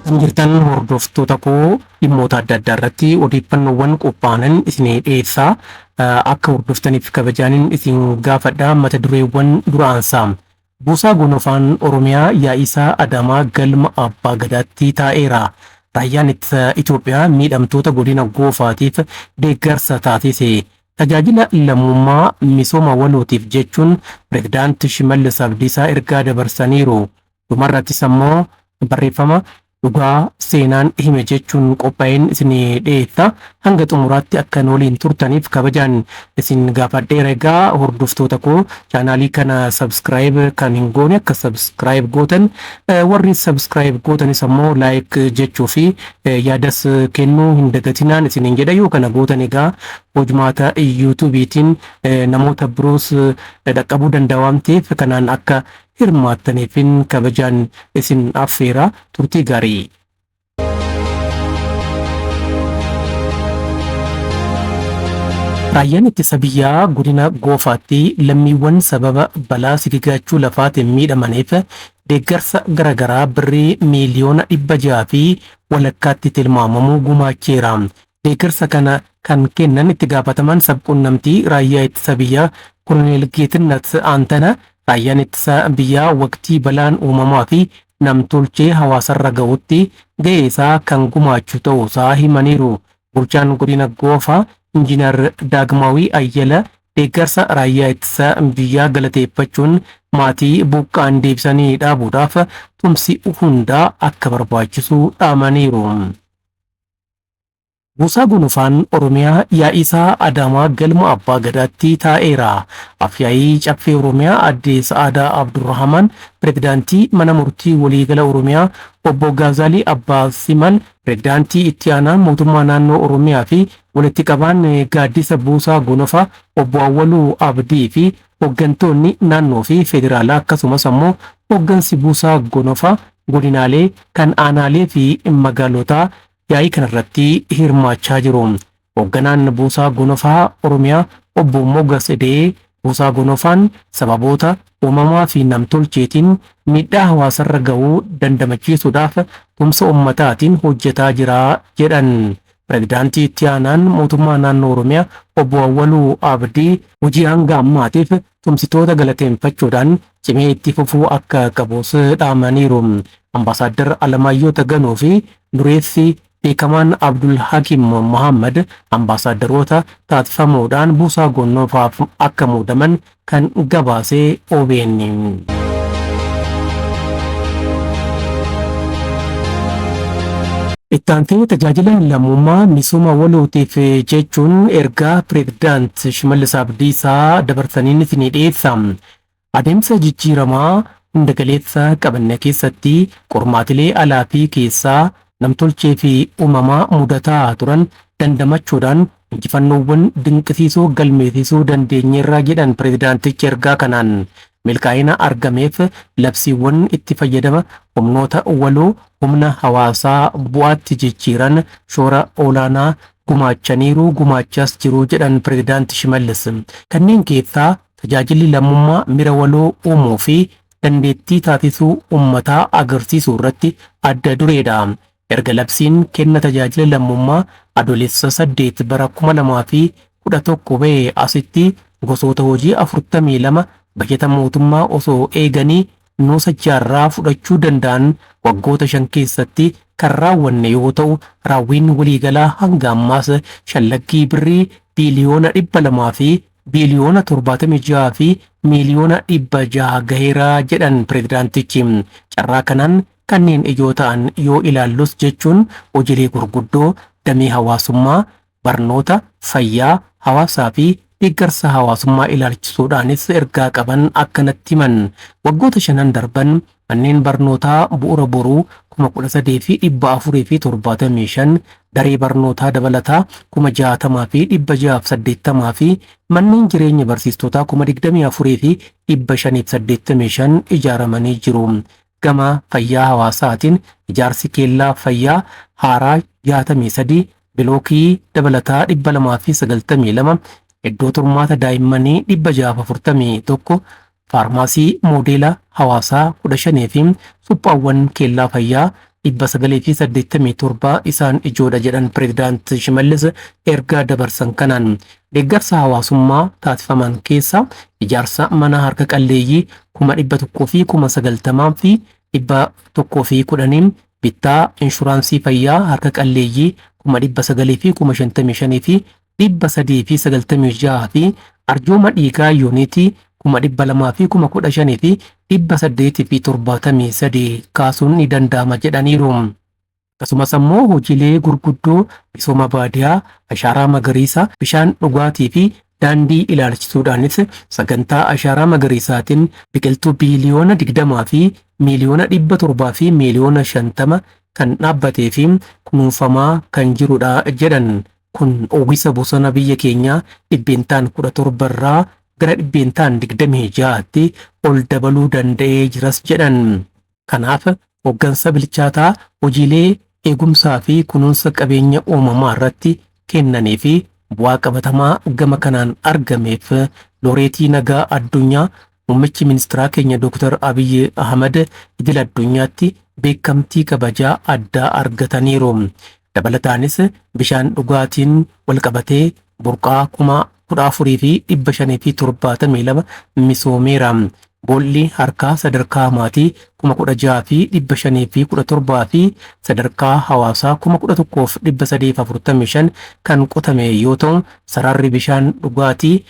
Kan jirtan hordoftoota koo, dhimmoota adda addaa irratti odeeffannoowwan qophaa'anan isinii dhiyeessaa, akka hordoftaniif kabajaanin isin gaafadha. Mata dureewwan duraansaa. Buusaa Gonofaan Oromiyaa yaa'iisaa Adaamaa galma Abbaa Gadaatti taa'eera. Raayyaan ittisa Itoophiyaa miidhamtoota godina Goofaatiif deeggarsa taasise. Tajaajila lammummaa misooma walootiif jechuun Pireezidaanti Shimallis Abdiisaa ergaa dabarsaniiru. Dhumarrattis ammoo barreeffama "Dhugaa seenaan hime" jechuun qophaa'een isin dhiyeessa. Hanga xumuraatti akka nu waliin turtaniif kabajaan isin gaafadheera. Egaa hordoftoota koo, chaanaalii kana subscribe kan hin goone akka subscribe gootan, warri subscribe gootanis ammoo like jechuu fi yaadas kennuu hin dagatinaan isiniin jedha. Yoo kana gootan egaa hojmaata YouTubeiitiin namoota biroos dhaqqabuu danda'a waan ta'eef, kanaan akka hirmaattaniifin kabajaan isin affeera. Turtii gaarii. Raayyaan ittisa biyyaa godina Goofaatti lammiiwwan sababa balaa sigigaachuu lafaatiin miidhamaniif deeggarsa garaagaraa birrii 650,000 tilmaamamu gumaacheera. Deeggarsa kana kan kennan itti gaafataman sabquunnamtii raayyaa ittisa biyyaa Koloneel Geetinnat Aantana, raayyaan ittisa biyyaa waqtii balaan uumamaa fi namtolchee hawaasarra ga'utti ga'ee isaa kan gumaachu ta'uusaa himaniiru. Bulchaan godina Goofaa Injiinar Daagmaawii Ayyala deeggarsa raayyaa ittisa biyyaa galateeffachuun, maatii buqqaan deebisanii dhaabuudhaaf tumsi hundaa akka barbaachisu dhaamaniiru. Buusaa Gonofaan Oromiyaa yaa'iisaa Adaamaa galma Abbaa Gadaatti taa'eera. Afyaa'ii Caffee Oromiyaa Aadde Sa'aadaa Abdurrahamaan, Pireezidaantii Mana Murtii Waliigala Oromiyaa Obbo Gaazaalii Abbaa Simal, Pireezidaantii Itti Aanaa Mootummaa Naannoo Oromiyaa fi walitti qabaan gaaddisa Buusaa Gonofaa Obbo Awwaluu Abdii fi hooggantoonni naannoo fi federaalaa, akkasumas ammoo hooggansi Buusaa Gonofaa godinaalee, kan aanaalee fi magaalotaa yaa'ii kanarratti hirmaachaa jiru. Hoogganaan Buusaa Gonofaa Oromiyaa Obbo Mogas Edee, Buusaa Gonofaan sababoota uumamaa fi namtolcheetiin miidhaa hawaasarra ga'uu dandamachiisuudhaaf tumsa ummataatiin hojjetaa jira jedhan. Pireezidaantii itti aanaan mootummaa naannoo Oromiyaa Obbo Awwaluu Abdii hojii hanga ammaatiif tumsitoota galateeffachuudhaan cimee itti fufuu akka qabus dhaamaniiru. Ambaasaadar Alamaayyoo Taganuu fi dureessi beekamaan Abdul Hakim Muhammad ambaasaadaroota taasifamuudhaan Buusaa Gonofaaf akka muudaman kan gabaasee OBN. Itti tajaajila lammummaa misooma walootiif jechuun ergaa Pireezidaant Shimallis Abdiisaa dabarsaniin isinii dhiyeessa. Adeemsa jijjiiramaa hunda galeessa qabanne keessatti qormaatilee alaa fi keessaa, namtolchee fi uumamaa mudataa turan dandamachuudhaan injifannoowwan dinqisiisoo galmeessisuu dandeenyeerra jedhan pireezidaantichi ergaa kanaan. Milkaa'ina argameef labsiiwwan itti fayyadama humnoota waloo humna hawaasaa bu'aatti jijjiiran shoora olaanaa gumaachaniiru, gumaachaas jiru jedhan Pireezidaanti Shimallis. Kanneen keessaa tajaajilli lammummaa mira waloo uumuu fi dandeettii taasisuu uummataa agarsiisuu irratti adda dureedha. Erga labsiin kenna tajaajila lammummaa Adoolessa 8 bara 2011 ba'ee asitti gosoota hojii 42 bajeta mootummaa osoo eeganii nuusa jaarraa fudhachuu danda'an waggoota 5 keessatti kan raawwanne yoo ta'u, raawwiin waliigalaa hanga ammaas shallaggii birrii 276,600,000,000 gaheera jedhan pireezidaantichi. Carraa kanaan kanneen ijoo ta'an yoo ilaallus jechuun, hojiilee gurguddoo damee hawaasummaa, barnoota, fayyaa, hawaasaa fi deeggarsa hawaasummaa ilaalchisuudhaanis ergaa qaban akkanatti himan. Waggoota shanan darban manneen barnootaa bu'uura boruu 13,475, daree barnootaa dabalataa 60,680 fi manneen jireenya barsiistotaa 24,585 ijaaramanii jiru. Gama fayyaa hawaasaatiin ijaarsi keellaa fayyaa haaraa 63, bilookii dabalataa 292, iddoo turmaata daa'immanii 641, faarmaasii moodeela hawaasaa 15 fi suphaawwan keellaa fayyaa 987 isaan ijoodha jedhan Pireezidaant Shimallis ergaa dabarsan kanaan. Deeggarsa hawaasummaa taasifaman keessa ijaarsa mana harka qalleeyyii 190,110, bittaa inshuraansii fayyaa harka qalleeyyii 955,396 fi arjooma dhiigaa yuunitii 215,873 kaasuun ni danda'ama jedhaniiru. Akkasumas ammoo hojiilee gurguddoo misooma baadiyaa, ashaaraa magariisa, bishaan dhugaatii fi daandii ilaalchisuudhaanis sagantaa ashaaraa magariisaatiin biqiltuu biiliyoona 20 fi miiliyoona 700 fi miiliyoona 50 kan dhaabbatee fi kunuunfamaa kan jirudha jedhan. Kun uwwisa bosona biyya keenyaa dhibbeentaan 17 irraa gara dhibbeentaan 26tti ol dabaluu danda'ee jiras jedhan. Kanaaf hoggansa bilchaataa hojiilee eegumsaa fi kunuunsa qabeenya uumamaa irratti kennanii fi bu'aa qabatamaa gama kanaan argameef looreetii nagaa addunyaa muummichi ministeeraa keenya Dr. Abiy Ahmad idil addunyaatti beekamtii kabajaa addaa argataniiru. Dabalataanis bishaan dhugaatiin walqabatee burqaa 14,572 misoomeera. Boolli harkaa sadarkaa maatii 16,517 fi sadarkaa hawaasaa 11,345 kan qotame yoo ta'u, sararri bishaan dhugaatii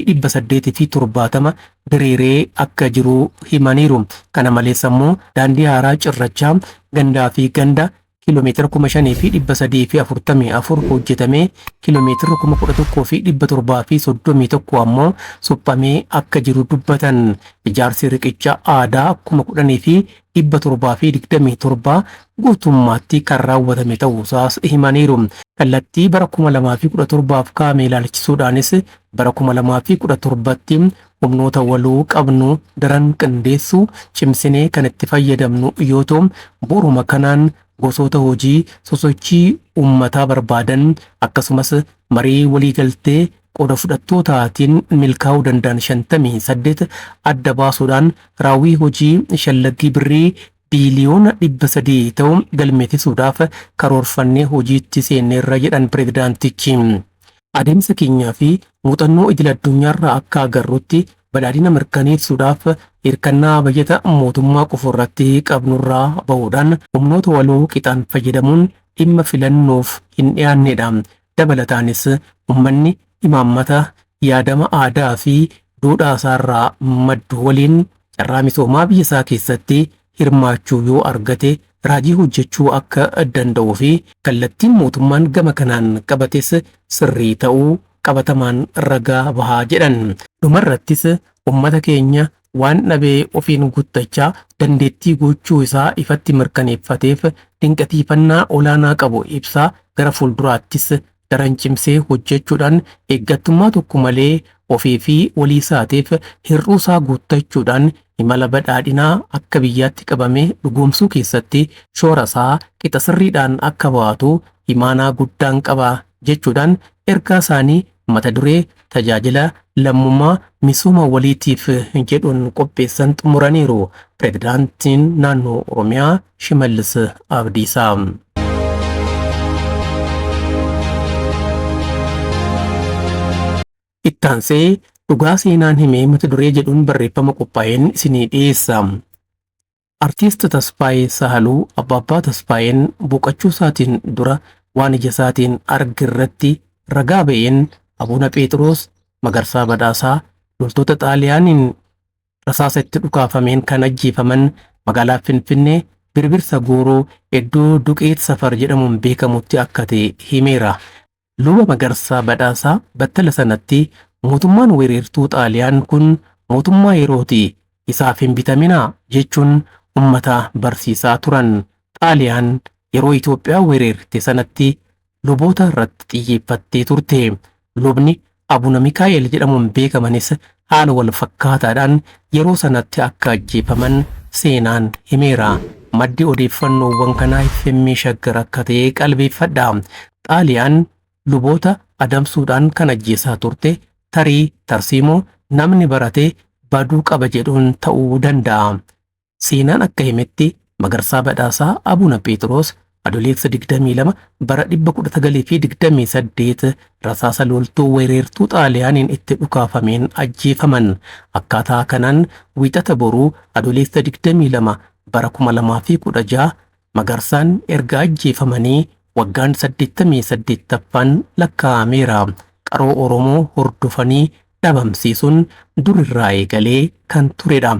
53,870 diriiree akka jiru himaniiru. Kana malees ammoo daandii haaraa cirrachaa gandaa fi ganda kiiloomeetira 5,344 hojjetamee kiiloomeetira 11,731 ammoo suphamee akka jiru dubbatan. Ijaarsi riqicha aadaa 10,727 guutummaatti kan raawwatame ta'uusaas himaniiru. Kallattii bara 2017 kaa'ame ilaalchisuudhaanis bara 2017tti humnoota waloo qabnu daran qindeessuu cimsinee kan itti fayyadamnu yoo ta'u, bu'uuruma kanaan gosoota hojii sosochii uummataa barbaadan akkasumas marii waliigaltee qooda fudhattootaatiin milkaa'uu danda'an 58 adda baasuudhaan raawwii hojii shallaggii birrii biiliyoona 300 ta'u galmeessisuudhaaf karoorfannee hojiitti seenneerra jedhan pireezidaantichi. Adeemsa keenyaa fi muuxannoo idil addunyaarraa akka agarrutti badhaadhina mirkaneessuudhaaf hirkannaa bajata mootummaa qofa irratti qabnurraa bahuudhaan humnoota waloo qixaan fayyadamuun dhimma filannoof hin dhiyaannedha. Dabalataanis uummanni imaammata yaadama aadaa fi duudhaa isaarraa maddu waliin carraa misoomaa biyya isaa keessatti hirmaachuu yoo argate raajii hojjechuu akka danda'uu fi kallattiin mootummaan gama kanaan qabates sirrii ta'uu qabatamaan ragaa bahaa jedhan. Dhumarrattis uummata keenya waan dhabee ofiin guuttachaa dandeettii gochuu isaa ifatti mirkaneeffateef dinqatiifannaa olaanaa qabu ibsaa gara fuulduraattis daran cimsee hojjechuudhaan eeggattummaa tokko malee ofii fi walii isaatiif hir'uu isaa guuttachuudhaan imala badhaadhinaa akka biyyaatti qabame dhugoomsuu keessatti shoora isaa qixa sirriidhaan akka baatu imaanaa guddaan qaba jechuudhaan ergaa isaanii mata duree tajaajila lammummaa misooma waliitiif jedhuun qopheessan xumuraniiru. Pireezidaantiin naannoo Oromiyaa Shimallis Abdiisaa. Ittaansee dhugaa seenaan himee mata duree jedhuun barreeffama qophaa'een isinii dhiyeessa. Artiist Tasfaayee Sahaluu Abbaabbaa Tasfaayeen boqochuu isaatiin dura waan ija isaatiin arge irratti ragaa ba'een Abuna Phexros Magarsaa Badhaasaa loltoota Xaaliyaaniin rasaasa itti dhukaafameen kan ajjeefaman magaalaa Finfinnee Birbirsa Gooroo iddoo Duqeet Safar jedhamuun beekamutti akka ta'e himeera. Luba Magarsaa Badhaasaa battala sanatti mootummaan weerartuu Xaaliyaan kun mootummaa yerooti, isaaf hin bitaminaa jechuun ummata barsiisaa turan. Xaaliyaan yeroo Itoophiyaa weerarte sanatti luboota irratti xiyyeeffattee turte. Lubni Abuna Mikaa'el jedhamuun beekamanis haala wal fakkaataadhaan yeroo sanatti akka ajjeefaman seenaan himeera. Maddi odeeffannoowwan kanaa FM Shaggar akka ta'e qalbeeffadha. Xaaliyaan luboota adamsuudhaan kan ajjeesaa turte tarii tarsiimoo namni barate baduu qaba jedhuun ta'uu danda'a. Seenaan akka himetti Magarsaa Badhaasaa Abuna Phexros Adoleessa 22 bara 1928 rasaasa loltuu weerartuu Xaaliyaaniin itti dhukaafameen ajjeefaman. Akkaataa kanaan Wiixata boruu Adoleessa 22 bara 2016 Magarsaan erga ajjeefamanii waggaan 88ffaan lakkaa'ameera. Qaroo Oromoo hordofanii dhabamsiisuun durirraa eegalee kan turedha.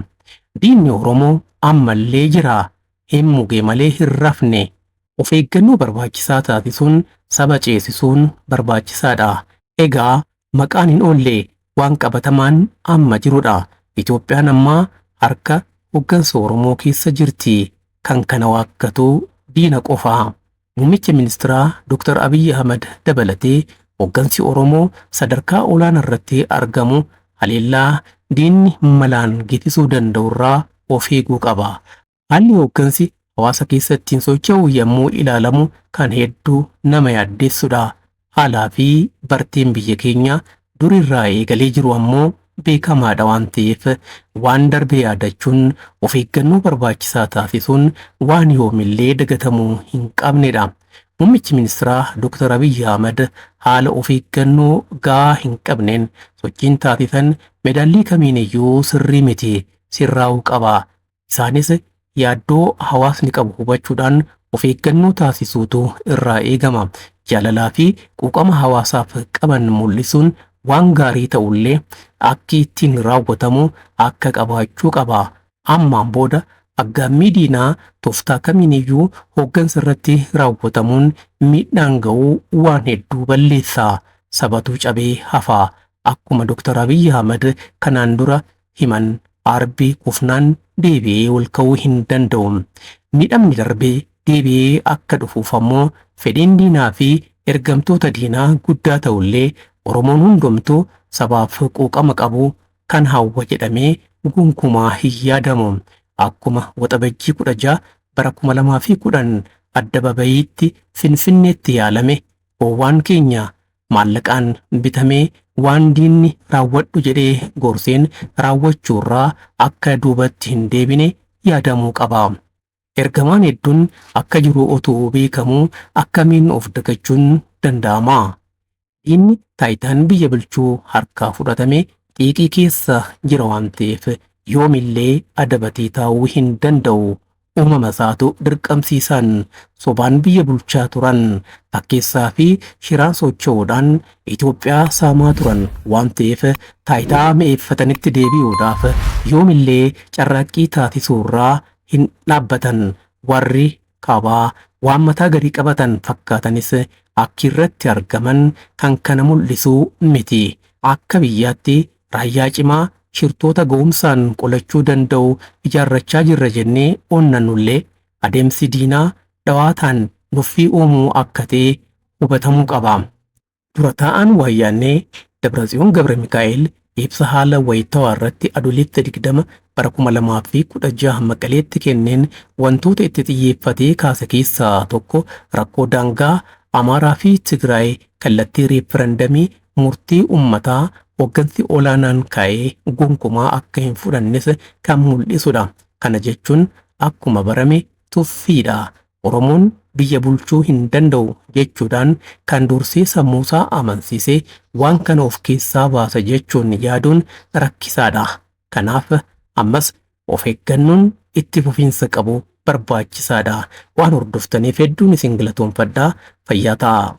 Diinni Oromoo ammallee jira. Hin muge malee hin rafne. Of eeggannoo barbaachisaa taasisuun saba ceesisuun barbaachisaadha. Egaa maqaan hin oolle waan qabatamaan amma jirudha. Itoophiyaan ammaa harka hoggansa Oromoo keessa jirti. Kan kana waakkatu diina qofa. Muummicha ministeeraa Dr. Abiyyi Ahmad dabalatee hoggansi Oromoo sadarkaa olaanaa irratti argamu haleellaa diinni malaan geessisuu danda'u irraa of eeguu qaba. Haalli hoggansi hawaasa keessatti socho'u yommuu ilaalamu kan hedduu nama yaaddeessudha. Haalaa fi barteen biyya keenya durirraa eegalee jiru ammoo beekamaadha waan ta'eef waan darbe yaadachuun of eeggannoo barbaachisaa taasisuun waan yoomillee dagatamuu hin qabnedha. Muummichi ministeeraa Dr. Abiyyi Ahmad haala of eeggannoo gahaa hin qabneen sochiin taasisan medaallii kamiiniyyuu sirrii miti, sirraa'uu qaba. Isaanis yaaddoo hawaasni qabu hubachuudhaan of eeggannoo taasisuutu irraa eegama. Jaalalaa fi quuqama hawaasaaf qaban mul'isuun waan gaarii ta'ullee akki ittiin raawwatamu akka qabaachuu qaba. Ammaan booda aggaammii diinaa tooftaa kamiiniyyuu hoggansa irratti raawwatamuun miidhaan ga'uu waan hedduu balleessa. Sabatu cabee hafa. Akkuma Dr. Abiyyi Ahmad kanaan dura himan, arbi kufnaan deebi'ee ol ka'uu hin danda'u. Miidhamni darbee deebi'ee akka dhufuuf ammoo fedhiin diinaa fi ergamtoota diinaa guddaa ta'ullee Oromoon hundumtuu sabaaf quuqama qabu kan hawwa jedhamee gonkumaa hin yaadamu. Akkuma Waxabajjii 16 bara 2010 adda babayiitti Finfinneetti yaalame, gowwaan keenya maallaqaan bitamee waan diinni raawwadhu jedhee gorseen raawwachuurraa akka duubatti hin deebine yaadamuu qaba. Ergamaan hedduun akka jiru otoo beekamuu akkamiin of dagachuun danda'ama? Diinni taayitaan biyya bulchuu harkaa fudhatame xiiqii keessa jira waan ta'eef yoomillee adabatee taa'uu hin danda'u. Uumama isaatu dirqamsiisan sobaan biyya bulchaa turan, fakkeessaa fi shiraan socho'uudhaan Itoophiyaa saamaa turan waan ta'eef taayitaa mi'eeffatanitti deebi'uudhaaf yoomillee carraaqqii taasisuurraa hin dhaabbatan. Warri kaabaa waan mataa gadi qabatan fakkaatanis akki irratti argaman kan kana mul'isuu miti. Akka biyyaatti raayyaa cimaa shirtoota ga'umsaan qolachuu danda'u ijaarrachaa jirra jennee onnannullee adeemsi diinaa dhawaataan nuffii uumuu akka ta'e hubatamuu qaba. Dura taa'aan Wayyaanee Dabratsiyoon Gabra Mikaa'el ibsa haala wayitawaa irratti Adoolessa 20 bara 2016 Maqaleetti kenneen wantoota itti xiyyeeffatee kaase keessaa tokko rakkoo daangaa Amaaraa fi Tigraay kallattii reeferandamii murtii uummataa hoggansi olaanaan kaa'ee gonkumaa akka hin fudhannes kan mul'isudha. Kana jechuun akkuma barame tuffiidha. Oromoon biyya bulchuu hin danda'u jechuudhaan kan dursee sammuusaa amansiisee waan kana of keessaa baasa jechuun yaaduun rakkisaadha. Kanaaf ammas of eeggannoon itti fufiinsa qabu barbaachisaadha. Waan hordoftaniif hedduun isin galatoonfadhaa. Fayyaa ta'aa.